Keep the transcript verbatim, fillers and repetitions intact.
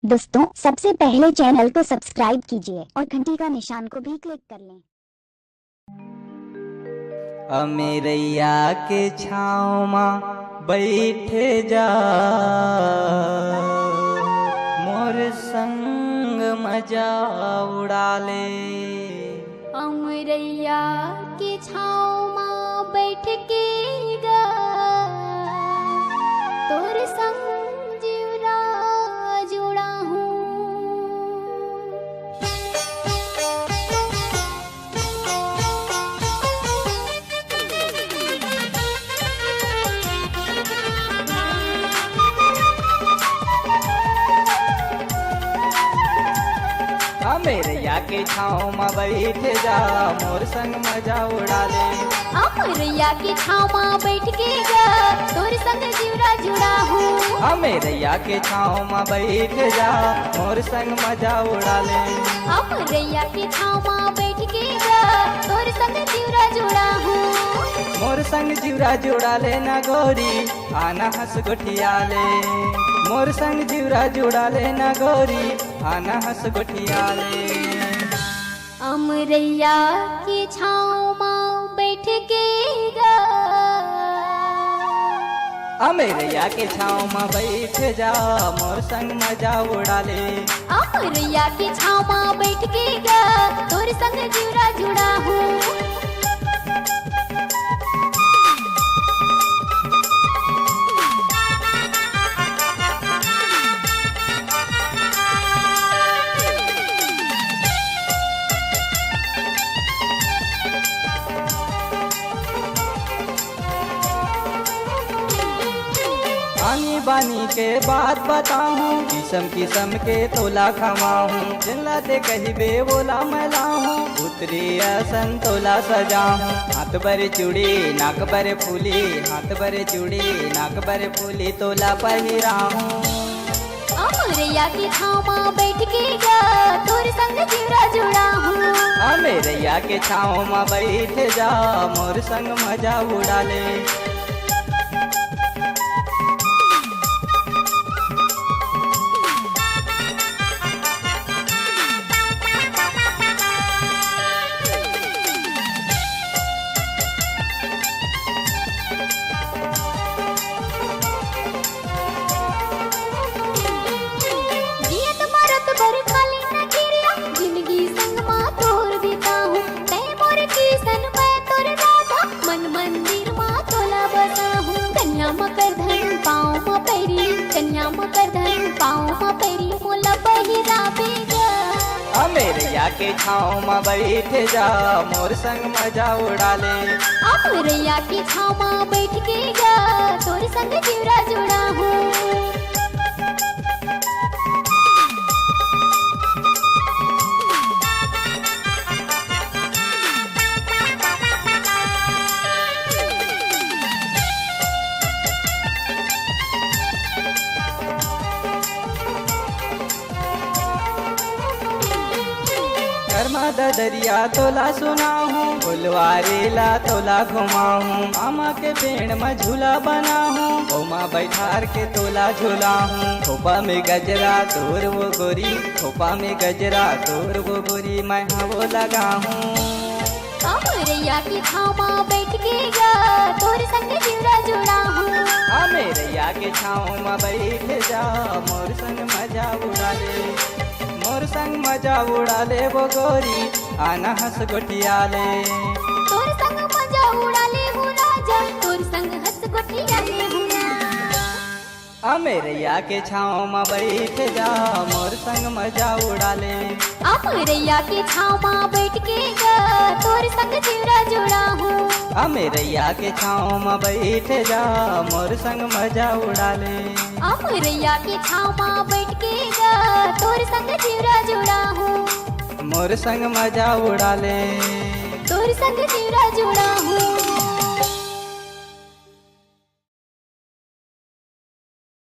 दोस्तों, सबसे पहले चैनल को सब्सक्राइब कीजिए और घंटी का निशान को भी क्लिक कर लें। अमेरैया के छाँव मा बइठे जा, मोर संग मजा उड़ा ले। अमरैया के छाँव मा बइठ के गा, तोर संग जिउरा जुड़ा हूँ। अमेरैया के छाँव मा बइठ जा, मोर संग मजा उड़ा ले। अमरैया के छाँव मा बइठ के गा, तोर संग जिउरा जुड़ा हूँ। अमेरैया के छाँव मा बइठ जा, मोर संग मजा उड़ा ले। अमरैया के छाँव मा बइठ के गा, तोर संग जिउरा जुड़ा हूँ। मोर संग जिउरा जुड़ा ले ना गोरी, आना हँस गोठिया ले। मोर संग जिउरा जुड़ा ले ना गोरी, आना हँस गोठिया ले। अमरैया के छाँव मा बइठ के गा। अमरैया के छाँव मा बइठ जा, मोर संग मजा उड़ा ले। अमरैया के छाँव मा बइठ के गा, तोर संग जिउरा जुड़ा हूँ। आनी बानी के बात बताहूँ, किसम किसम के तोला खवाहूँ। जेन ला ते कहिबे वोला मैं लाहूँ, पुतरी असन तोला सजाहूँ। हाथ बर चूड़ी, नाक बर फूली, हाथ बर चूड़ी, नाक बर फूली तोला पहिराहूँ। अमरैया के छाँव मा बइठ के गा, तोर संग जिउरा जुड़ा हूँ। अमरैया के छाँव मा बइठ जा, मोर संग मजा उड़ा ले। जियत मरत बर खाली न किरिया, जिनगी संग मा तोर बिताहूँ। तैं मोर किसन, मैं तोर राधा, मन मंदिर मा तोला बसाहूँ। कनिहा म करधन पाँव म पैरी, कनिहा म करधन पाँव म पैरी, मोला पहिराबे गा। अमरैया के छाँव मा बइठ जा, मोर संग मजा उड़ा ले। अमरैया के छाँव मा बइठ के गा, तोर संग जिउरा जुड़ा हूँ। गरमा ददरिया तोला सुनाहूँ, फुलवारी ला तोला घुमाहूँ। आमा के पेड़ म झूला बनाहूँ, ओमा बैठार के तोला झुलाहूँ। खोपा में गजरा तोर वो गोरी, खोपा में गजरा तोर वो गोरी, मैं हा वो लगाहूँ। अमरैया के छाँव मा बइठ के गा, तोर संग जिउरा जुड़ा हूँ। अमरैया के छाँव मा बइठ जा, मोर संग मजा उड़ा ले। मोर संग मजा उड़ा ले वो गोरी, आना हँस गोठिया ले। तोर संग मजा उड़ा ले वो राजा, तोर संग हँस गोठिया ले वो ना। अमरैया के छाँव मा बइठ जा, मोर संग मजा उड़ा ले। अमरैया के छाँव मा बइठ के गा, तोर संग जिउरा जुड़ा हूँ। अमरैया के छाँव मा बइठ जा, मोर संग मजा उड़ा ले। अमरैया के छाँव मा बइठ के गा, तोर संग जिउरा जुड़ा हूँ। मोर संग मजा उड़ा ले। तोर संग जिउरा जुड़ा हूँ।